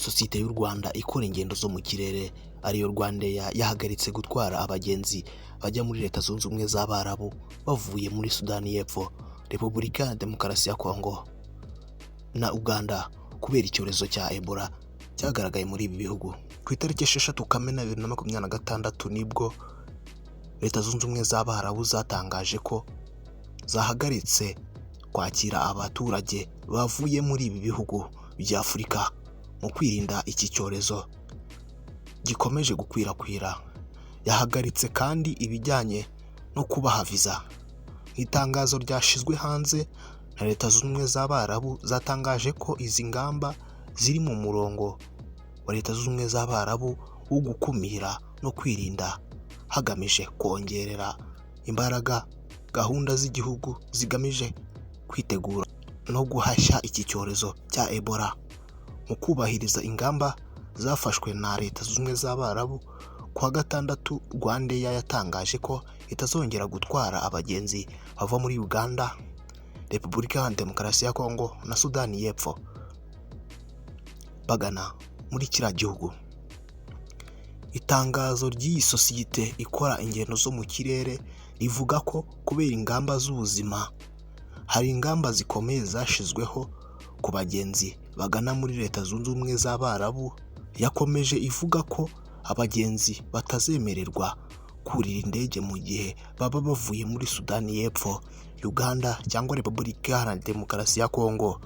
Sosiyete y'u Rwanda ikora ingendo zo mu kirere ariyo RwandAir yahagaritse gutwara abagenzi bajya muri Leta Zunze Ubumwe z'Abarabu bavuye muri Sudani y'Epfo, Repubulika ya Demokarasi ya Kongo na Uganda kubera icyorezo cya Ebola cyagaragaye muri ibi bihugu. Ku itariki 6 Kamena 2026 nibwo Leta Zunze Ubumwe z'Abarabu zatangaje ko zahagaritse kwakira abaturage bavuye muri ibi bihugu bya Afurika mu kwirinda iki cyorezo gikomeje gukwirakwira. Yahagaritse kandi ibijyanye no kubaha viza. Mu itangazo ryashyizwe hanze na Leta Zunze Ubumwe z'Abarabu, zatangaje ko izi ngamba ziri mu murongo wa Leta Zunze Ubumwe z'Abarabu wo gukumira no kwirinda, hagamije kongerera imbaraga gahunda z'igihugu zigamije kwitegura no guhashya iki cyorezo cya Ebola. Mu kubahiriza ingamba zafashwe na Leta Zunze Ubumwe z'Abarabu, ku wa gatandatu RwandAir yatangaje ko itazongera gutwara abagenzi bava muri Uganda, Repubulika ya Demokarasi ya Kongo na Sudani y'Epfo bagana muri kiriya gihugu. Itangazo ry'iyi sosiyete ikora ingendo zo mu kirere rivuga ko kubera ingamba z'ubuzima, hari ingamba zikomeye zashyizweho ku bagenzi bagana muri Leta Zunze Ubumwe z'Abarabu. Yakomeje ivuga ko abagenzi batazemererwa kurira indege mu gihe baba bavuye muri Sudani y'Epfo, Uganda cyangwa Repubulika Iharanira Demokarasi ya Kongo.